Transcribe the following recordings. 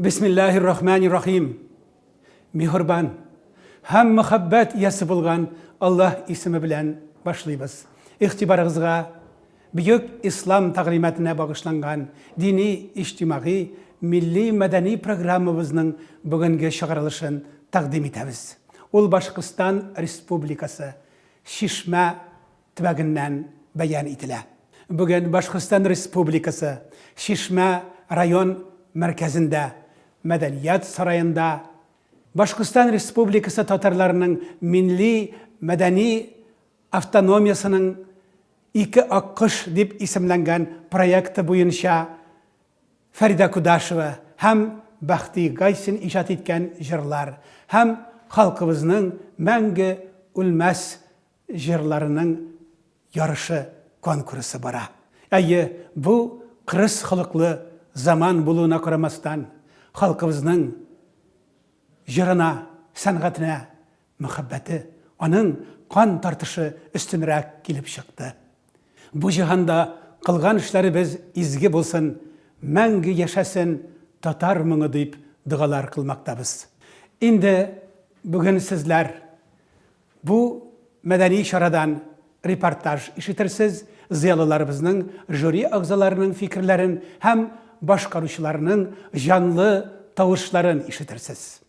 Бисмиллаһир Рахманир Рахим. Миһербан һәм мәхәббәт иясе булган Аллаһ исеме белән башлыйбыз. Игътибарыгызга бөек ислам тәгълиматына багышланган дини, иҗтимагый, милли-мәдәни программабызның бүгенге чыгарылышын тәкъдим итәбез. Ул Башкортстан Республикасы Чишмә төбәгеннән бәян ителә. Бүген Башкортстан Республикасы Чишмә район мәркәзендә, Мәдәният сараенда Башкортстан Республикасы татарларының милли мәдәни автономиясенең Ике аккош дип исемләнгән проекты буенча Фәридә Кудашева һәм Бәхти Гайсин иҗат иткән җырлар һәм халкыбызның мәңге үлмәс җырларының ярышы конкурсы бара. Әйе, бу кырыс холыклы заман булуына карамастан, халкыбызның җырына, сәнгатенә мәхәббәте, аның кан тартышы өстенрәк килеп чыкты. Бу җиһанда кылган эшләребез изге булсын, мәңге яшәсен татар моңы дип догалар кылмактабыз. Инде бүген сезләр Бу мәдәни чарадан репортаж ишетерсез, зыялыларыбызның, жюри әгъзаларының фикерләрен һәм башкаручыларның җанлы тавышларын ишетерсез.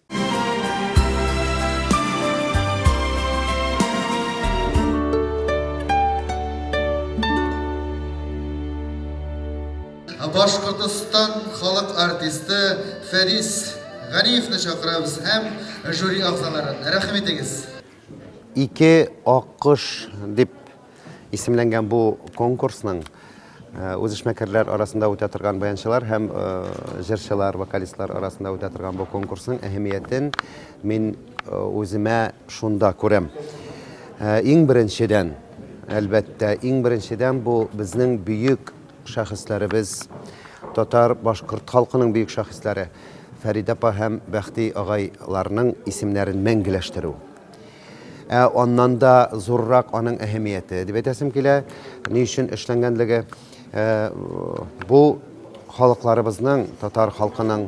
Башкортостан халык артисты Фәрис Ганиевны чакырабыз һәм жюри әгъзаларын. Рәхим итегез. Ике аккош дип исемләнгән бу конкурсның үзешмәкәрләр арасында үтә торган баянчылар һәм җырчылар, вокалистлар арасында үтә торган бу конкурсның әһәмиятен мин үземә шунда күрәм. Иң беренчедән, әлбәттә, иң беренчедән бу безнең бөек шәхесләребез, татар, башкорт халкының бөек шәхесләре Фәридә апа һәм Бәхти агайларның исемнәрен мәңгеләштерү. Ә аннан да зуррак аның әһәмияте дип әйтәсем килә, ни өчен эшләнгәнлеге. Бу халыкларыбызның, татар халкының,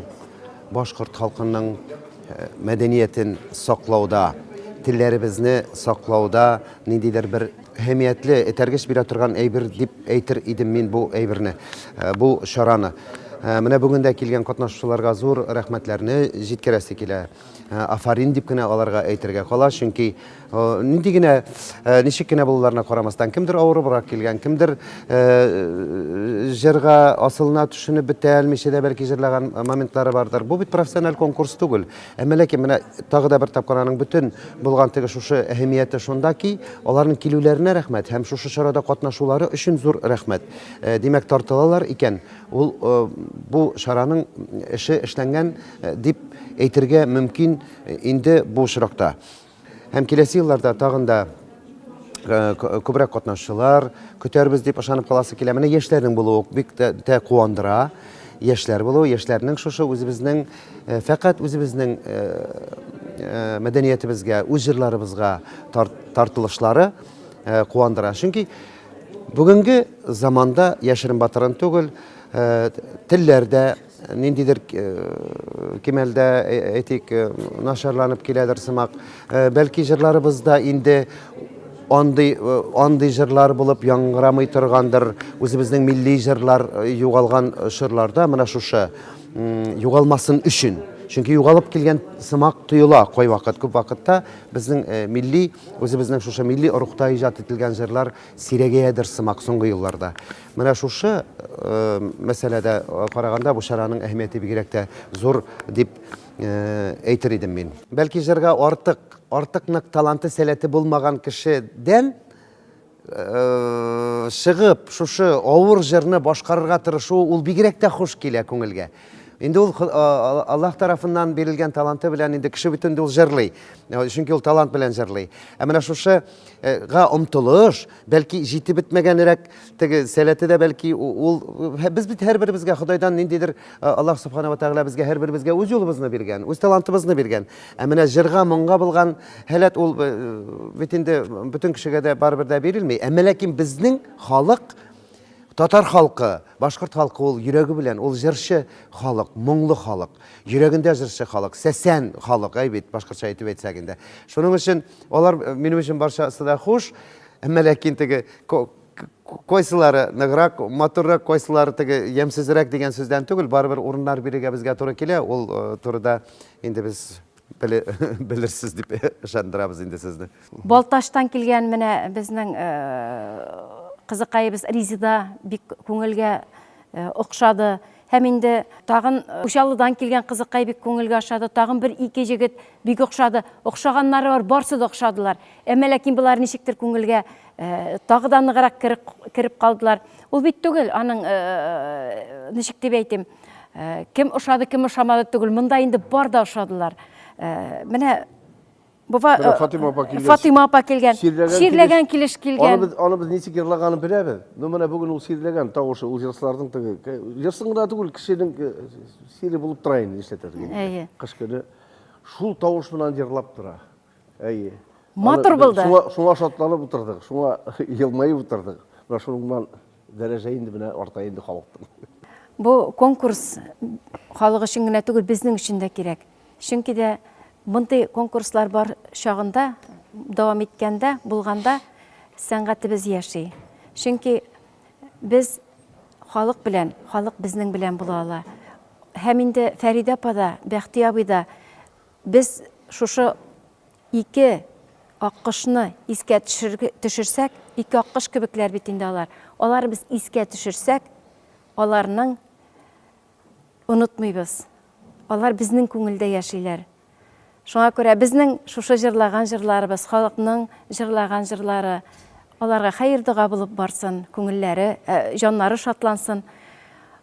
башкорт халкының мәдәниятен саклауда, телләребезне саклауда ниндидер бер әһәмиятле, этәргеч бирә торган әйбер дип әйтер идем мин бу әйберне, бу чараны. Менә бүген дә килгән катнашучыларга зур рәхмәтләрне җиткерәсе килә. Афарин дип кенә аларга әйтергә кала, чөнки нинди генә, ничек кенә булуларына карамастан, кемдер авырыбрак килгән, кемдер җырга асылына төшенеп бетә алмыйча да бәлки җырлаган моментлары бардыр. Бу бит профессиональ конкурс түгел. Әмма ләкин менә тагы да бер тапкыр аның бөтен булган теге шушы әһәмияте шунда ки, аларның килүләренә рәхмәт һәм шушы чарада катнашулары өчен зур рәхмәт. Э, димәк, тартылалар икән, ул э, бу чараның эше эшләнгән э, дип әйтергә мөмкин инде бу очракта. Һәм киләсе елларда тагын да күбрәк катнашучылар көтәрбез дип ышанып каласы килә. Менә яшьләрнең булуы бик тә куандыра. Яшьләр булуы, яшьләрнең шушы үзебезнең фәкать үзебезнең мәдәниятебезгә, үз җырларыбызга тартылышлары куандыра. Чөнки бүгенге заманда яшерен батырын түгел, телләр дә ниндидер кимәлдә, әйтик, начарланып киләдер сымак. Бәлки җырларыбыз да инде андый андый җырлар булып яңгырамый торгандыр. Үзебезнең милли җырлар югалган чорларда менә шушы югалмасын өчен. Чөнки югалып килгән сымак тоела кайвакыт, күп вакытта безнең милли, үзебезнең шушы милли рухта иҗат ителгән җырлар сирәгәядер сымак соңгы елларда. Менә шушы мәсьәләдә караганда бу чараның әһәмияте бигрәк тә зур дип әйтер идем мин. Бәлки җырга артык, артык нык таланты, сәләте булмаган кешедән чыгып, шушы авыр җырны башкарырга тырышу ул бигрәк тә хуш килә күңелгә. Инде ул Аллаһ тарафыннан бирелгән таланты белән инде кеше бит инде ул җырлый. Чөнки ул талант белән җырлый. Ә менә шушы га омтылыш, бәлки җитеп бетмәгәнрәк теге сәләте дә бәлки ул без бит һәрберебезгә Ходайдан ниндидер Аллаһ субхана ва тәгалә безгә һәрберебезгә үз юлыбызны биргән, үз талантыбызны биргән. Ә менә җырга, моңга булган һәләт ул бит инде бөтен кешегә дә барыбер дә бирелми. Әмма ләкин безнең халык Татар халкы, башкорт халкы ул йөрәге белән, ул җырчы халык, моңлы халык. Йөрәгендә җырчы халык, сәсән халык, әй бит, башкортча әйтеп әйтсәк инде. Шуның өчен алар минем өчен барчасы да хуш, әмма ләкин теге кайсылары ныграк, матуррак, кайсылары теге ямьсезрәк дигән сүздән түгел, барыбер урыннар бирергә безгә туры килә. Ул турыда инде без белерсез дип ышандырабыз инде сезне. Балтачтан килгән менә безнең кызыкаебыз Резида бик күңелгә охшады. Һәм инде тагын Учалыдан килгән кызыкай бик күңелгә ошады. Тагын бер-ике җегет бик охшады. Охшаганнары бар, барсы да охшадылар. Әмма ләкин болар ничектер күңелгә тагы да ныграк кереп калдылар. Ул бит түгел, аның ничек дип әйтим, кем ошады, кем ошамады түгел. Монда инде бар да ошадылар. Менә Баба, Менә Фатыйма апа килгән. Фатыйма апа килгән. Чирләгән Чирләгән килеш килгән. Аны без, аны без ничек йырлаганын беләбез. Ну менә бүген ул чирләгән тавышы, ул җырчыларның теге җырчың гына түгел, кешенең чире булып тора инде, нишләтәсең инде. Әйе. Кыш көне шул тавыш белән җырлап тора. Әйе. Матур булды. Шуңа, шуңа шатланып утырдык, шуңа елмаеп утырдык. Менә шуның белән дәрәҗә инде менә арта инде халыктың. Бу конкурс халык өчен генә түгел, безнең өчен дә кирәк. Чөнки дә мондый конкурслар бар чагында, дәвам иткәндә, булганда сәнгатебез яши. Чөнки без халык белән, халык безнең белән була ала. Һәм инде Фәридә апа да, Бәхти абый да без шушы ике аккошны искә төшерсәк, ике аккош кебекләр бит инде алар. Алар без искә төшерсәк, аларның Онытмыйбыз. Алар безнең күңелдә яшиләр. Шуңа күрә безнең шушы җырлаган җырларыбыз, халыкның җырлаган җырлары аларга хәер-дога булып барсын, күңелләре, җаннары шатлансын,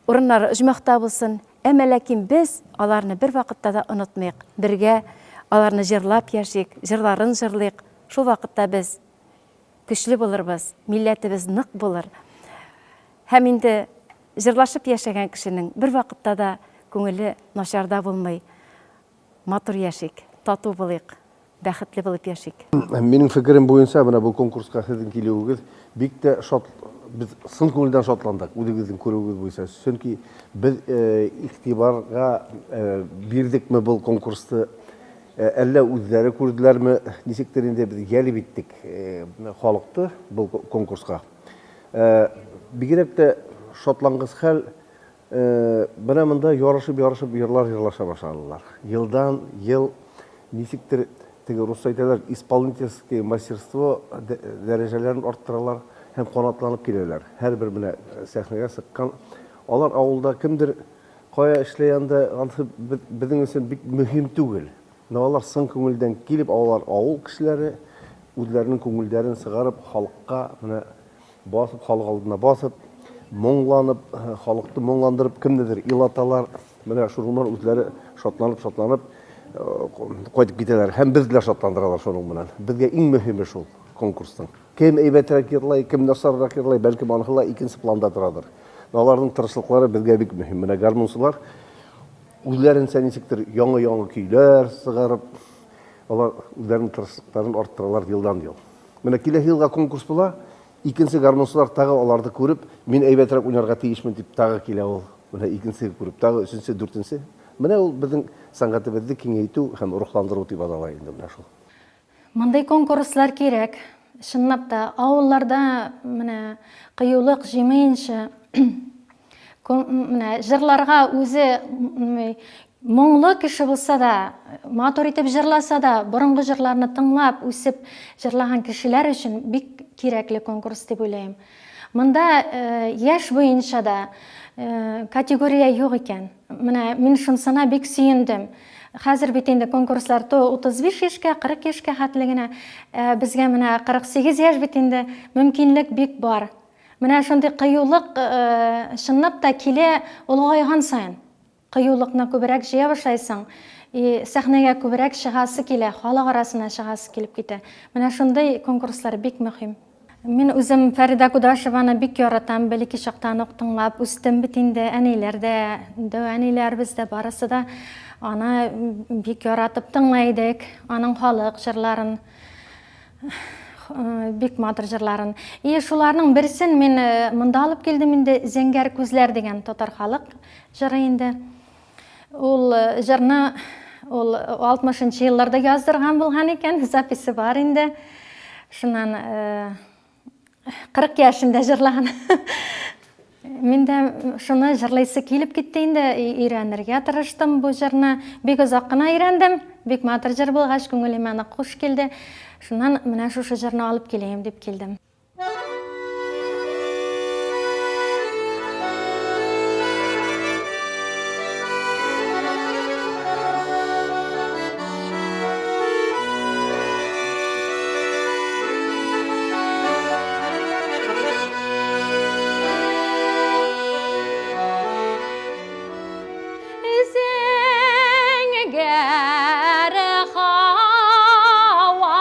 урыннары оҗмахта булсын. Әмма ләкин без аларны бервакытта да онытмыйк. Бергә аларны җырлап яшик, җырларын җырлыйк. Шул вакытта без көчле булырбыз, милләтебез нык булыр. Һәм инде җырлашып яшәгән кешенең бервакытта да күңеле начарда булмый. Матур яшик, тату булыйк, бәхетле булып яшик. Минем фикерем буенча, менә бу конкурска сезнең килүегез бик тә шат, без сын күңелдән шатландык, үзегезнең күрүегез буенча. Чөнки без игътибарга бирдекме был конкурсты, әллә үзләре күрделәрме, ничектер инде без җәлеп иттек халыкты был конкурска. Бигрәк тә шатлангыс хәл, менә монда ярышып-ярышып йырлар җырлаша башладылар. Елдан ел ничектер, теге русча әйтәләр, исполнительское мастерство дәрәҗәләрен арттыралар һәм канатланып киләләр. Һәрбер менә сәхнәгә чыккан алар авылда кемдер кая эшли анда, анысы безнең өчен бик мөһим түгел. Но алар сын күңелдән килеп, алар авыл кешеләре, үзләренең күңелдәрен чыгарып, халыкка менә басып, халык алдына басып, моңланып, халыкны моңландырып, кемнедер елаталар. Менә шуның белән үзләре шатланып-шатланып кайтып китәләр. Һәм без дә шатландыралар шуның белән. Безгә иң мөһиме шул конкурсның. Кем әйбәтрәк йырлай, кем начаррак йырлай, бәлкем анысы да икенче планда торадыр. Но аларның тырышлыклары безгә бик мөһим. Менә гармунчылар Үзләренчә ничектер яңа-яңа көйләр чыгарып, алар үзләренең тырышлыкларын арттыралар елдан-ел. Менә киләсе елга конкурс була, икенче гармунчылар тагы аларны күреп, мин әйбәтрәк уйнарга тиешмен дип тагы килә ул. Менә икенче күреп, тагы өченче, дүртенче. Менә ул безнең сәнгатебезне киңәйтү һәм рухландыру дип атала инде менә шул. Мондый конкурслар кирәк. Чынлап та, авылларда менә кыюлык җыймыйнча, менә җырларга үзе моңлы кеше булса да, матур итеп җырласа да, борынгы җырларны тыңлап, үсеп җырлаган кешеләр өчен бик кирәкле конкурс дип уйлыйм. Монда яшь буенча да категория юк икән. Менә мин шунсына бик сөендем. Хәзер бит инде конкурслар то 35 яшькә, 40 яшькә хәтле генә. Ә безгә менә 48 яшь бит инде, мөмкинлек бик бар. Менә шундый кыюлык чынлап та килә олыгайган саен. Кыюлыкны күбрәк җыя башлайсың, и сәхнәгә күбрәк чыгасы килә, халык арасына чыгасы килеп китә. Менә шундый конкурслар бик мөһим. Мин үзем Фәридә Кудашеваны бик яратам, бәләкәй чактан ук тыңлап үстем бит инде. Әниләр дә, дәү әниләребез дә барысы да аны бик яратып тыңлый идек, аның халык җырларын. Бик матур җырларын. И шуларның берсен мин монда алып килдем инде, Зәңгәр күзләр дигән татар халык җыры инде. Ул җырны ул 60 нчы елларда яздырган булган икән, записе бар инде. Шуннан 40 яшендә җырлаган. Мин дә шуны җырлыйсы килеп китте инде, өйрәнергә тырыштым бу җырны. Бик озак кына өйрәндем. Бик матур җыр булгач, күңелемә нык хуш килде. Шуннан менә шушы җырны алып киләем дип килдем. Зәңгәр һава,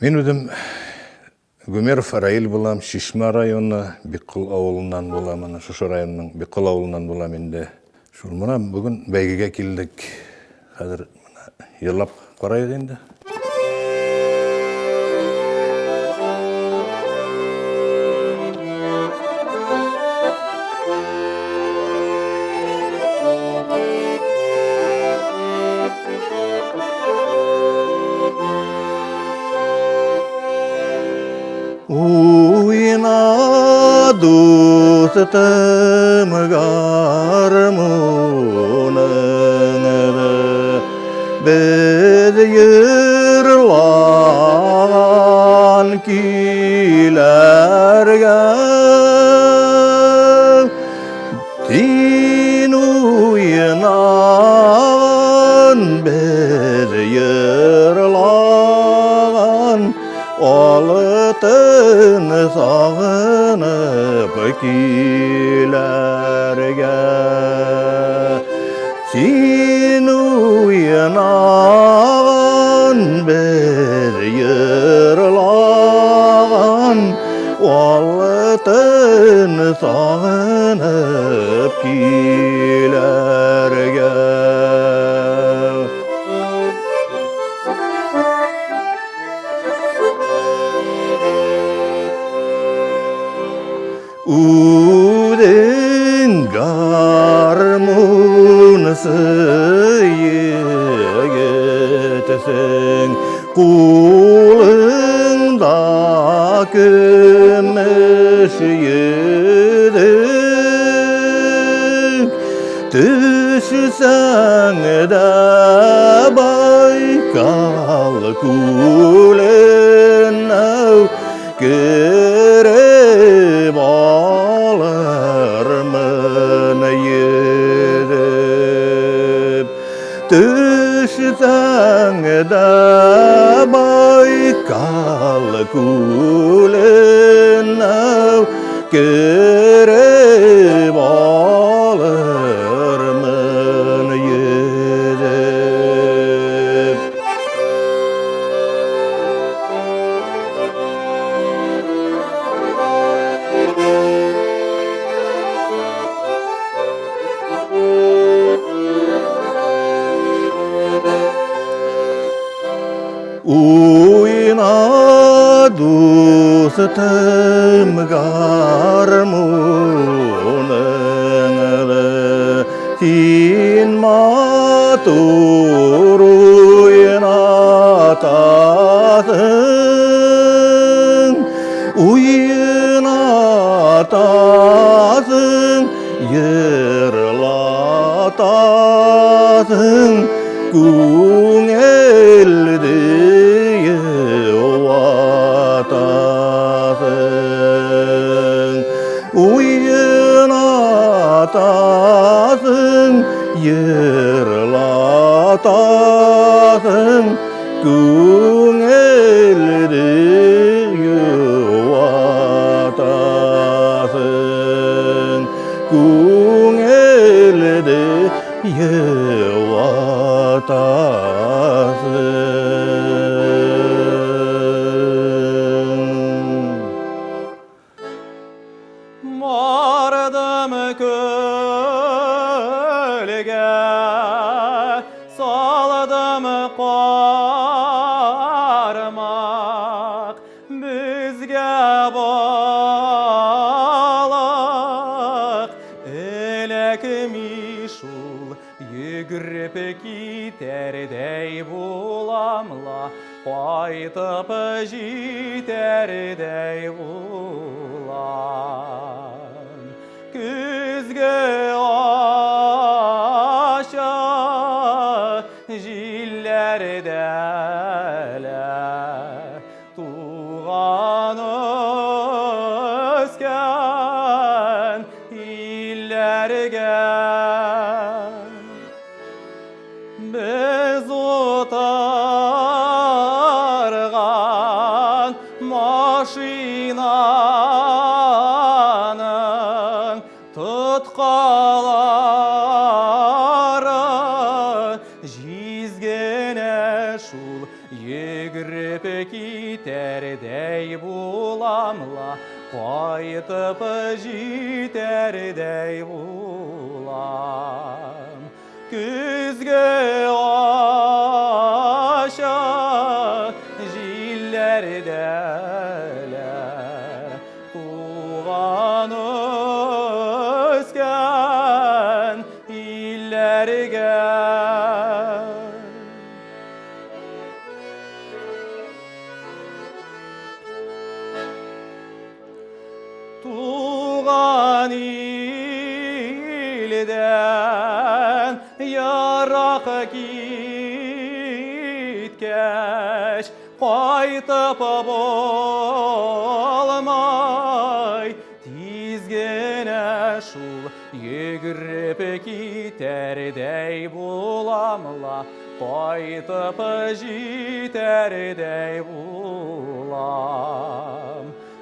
Мин үзем Гумеров Раил булам, Чишмә районы, Биккол авылыннан булам, ана шушы районның Биккол авылыннан булам инде. Шул менә бүген бәйгегә килдек. Хәзер менә елап карайык инде. Уйна, дустым, гармуныңны, без йырлаган көйләргә. Син уйнаган, без йырлаган, алтын сагынып көйләргә. Син уйнаган, без йырлаган, алтын сагынып көйләргә. Үзең гармунсы егетсең, кулыңда көмеш йөзек. Төшсәң дә Байкал күленә, Кереп алырмын йөзеп. Төшсәң дә Байкал күленә, кереп алырмын йөзеп. Уйна, дустым, гармуныңны, син матур уйнатасың, уйнатасың, йырлатасың, күңелде юатасың. Уйнатасың, йырлатасың, күңелде юатасың, күңелде юатасың. Бардым көлгә, салдым кармак, безгә балык эләкми шул, йөгереп китәрдәй булам ла, кайтып җитәрдәй булам. Көзге аша җилләрдә лә туган үскән илләргә. Без утырган машинаның тоткалары җиз генә шул, йөгереп китәрдәй. булам ла, кайтып җитәрдәй булам. Көзге аша җилләрдә лә туган үскән илләргә. Туган илдән ерак киткәч, кайтып булмай, тиз генә шул йөгереп китәрдәй булам ла, кайтып җитәрдәй булам.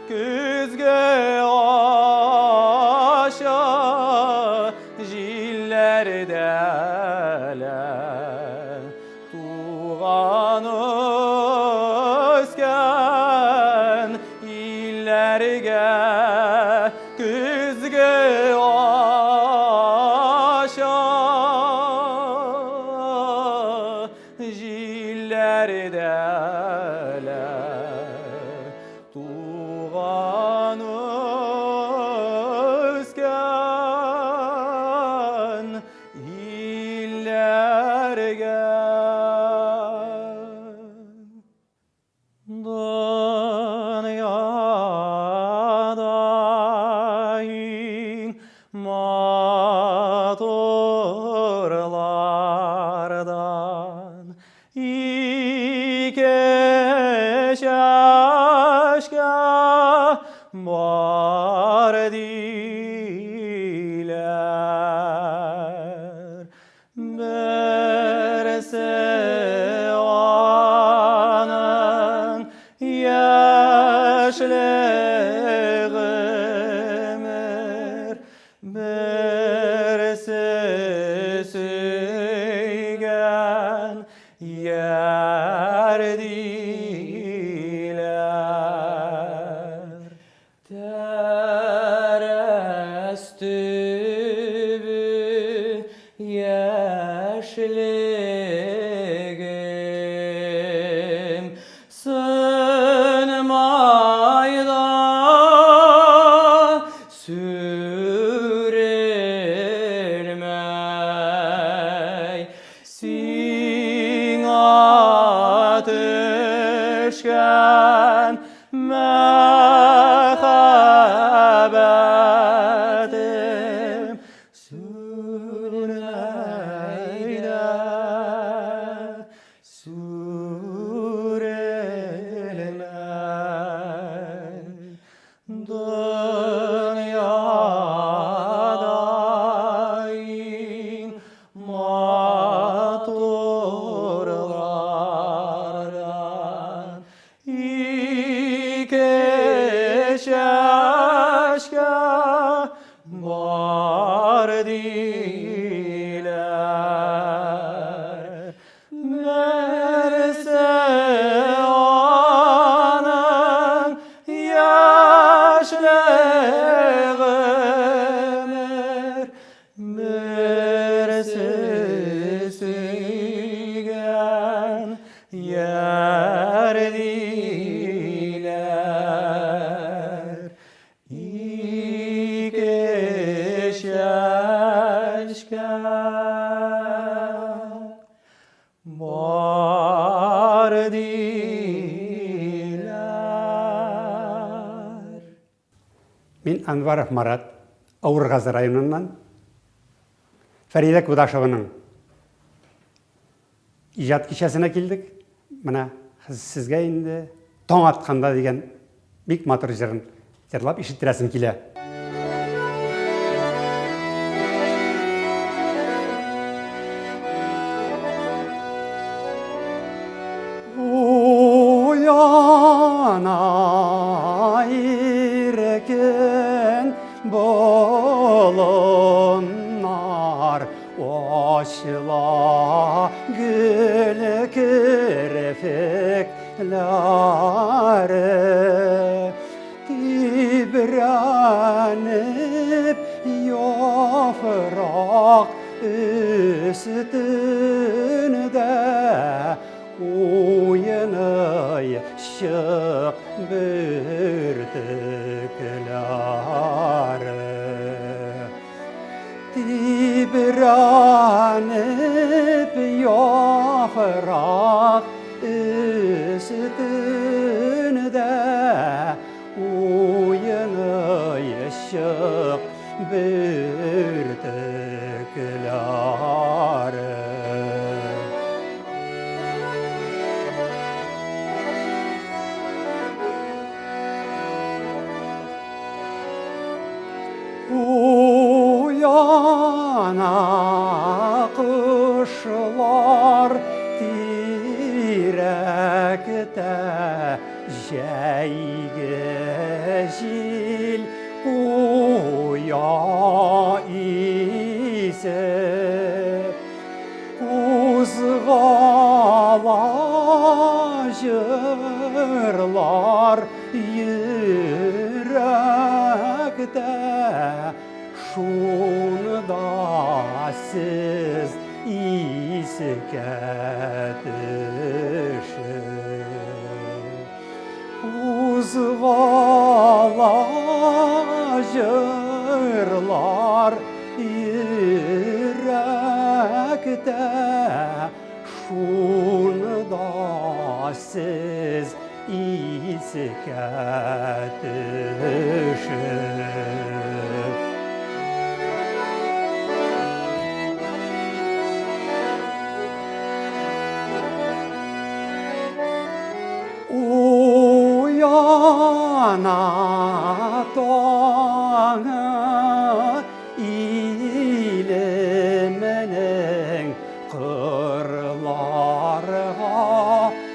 Көзге аша җилләрдә лә туган үскән илләргә көзге аша җилләрдә лә Туган үскән илләргә. Дөньяда иң матурлардан Ике чәчкә бар диләр. Берсе аның яшьле гомер, Берсе сөйгән яр диләр. Тәрәз төбе яшьлегем, Сынмай да сүрелмәй. Сиңа төшкән мәхәббәтем сүнмәй дә. Сүрелмәй дөньяда иң матурлардан ике чәчкә бар диләр. Берсе аның яшьле гомер, берсе сөйгән яр диләр. Ике чәчкә Бар диләр. Мин Анваров Марат, Авыргазы районыннан. Фәридә Кудашеваның иҗат кичәсенә килдек. Менә сезгә инде Таң атканда дигән бик матур җырын җырлап ишеттерәсем килә. Уяна иркен болыннар, Ачыла гөл керфекләре. Тибрәнеп яфрак өстендә уйный чык бөртекләре. Тибрәнеп яфрак өстендә уйный чык бөртекләре. Уяна кошлар тирәктә, Җәйге җил куя исеп. Кузгала җырлар йөрәктә, Шунда сез искә төшеп. Кузгала җырлар йөрәктә, Шунда сез искә төшеп. Уяна таңы илеменең кырларга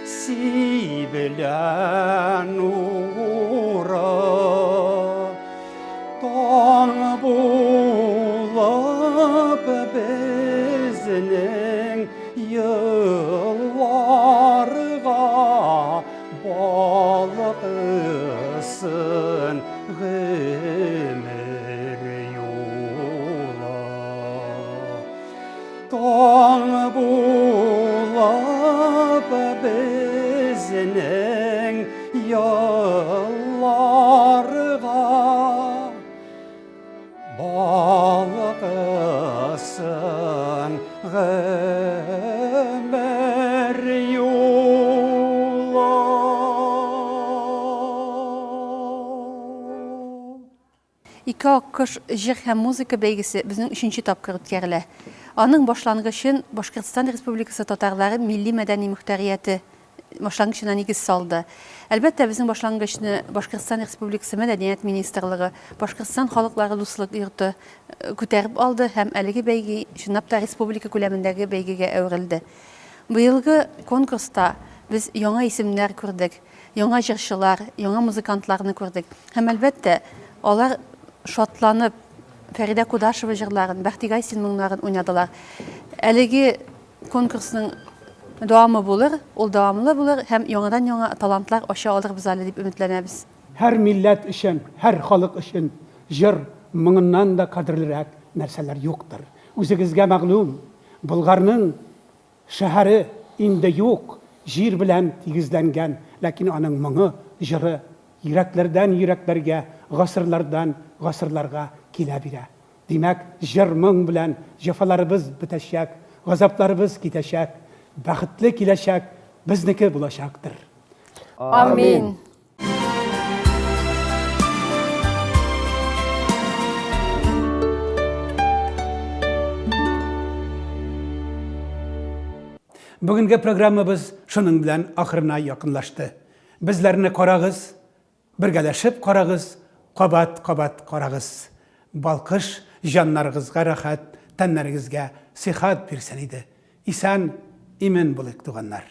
сибелә нуры. Таң булып безнең елларга балкысын гомер юлы. Таң булып безнең елларга балкысын гомер юлы. Ике аккош җыр һәм музыка бәйгесе безнең өченче тапкыр үткәрелә. Аның башлангычын Башкортстан Республикасы татарлары милли-мәдәни мөхтәрияте башлангычына нигез салды. Әлбәттә, безнең башлангычны Башкортстан Республикасы Мәдәният министрлыгы, Башкортстан халыклары дуслык йорты күтәреп алды һәм әлеге бәйге чынлап та республика күләмендәге бәйгегә әверелде. Быелгы конкурста без яңа исемнәр күрдек. Яңа җырчылар, яңа музыкантларны күрдек. Һәм, әлбәттә, алар шатланып Фәридә Кудашева җырларын, Бәхти Гайсин моңнарын уйнадылар. Әлеге конкурсның дәвамы булыр, ул дәвамлы булыр һәм яңадан-яңа талантлар ача алырбыз әле дип өметләнәбез. Һәр милләт өчен, һәр халык өчен җыр моңыннан да кадерлерәк нәрсәләр юктыр. Үзегезгә мәгълүм, Болгарның Шәһәре инде юк, җир белән тигезләнгән, ләкин аның моңы, җыры йөрәкләрдән йөрәкләргә, гасырлардан гасырларга килә бирә. Димәк, җыр-моң белән җәфаларыбыз бетәчәк, газапларыбыз китәчәк, бәхетле киләчәк безнеке булачактыр. Амин! Бүгенге программабыз шуның белән ахырына якынлашты. Безләрне карагыз, бергәләшеп карагыз, кабат-кабат карагыз. Балкыш җаннарыгызга рәхәт, тәннәрегезгә сихәт бирсен иде. Исән, имин булыйк, туганнар.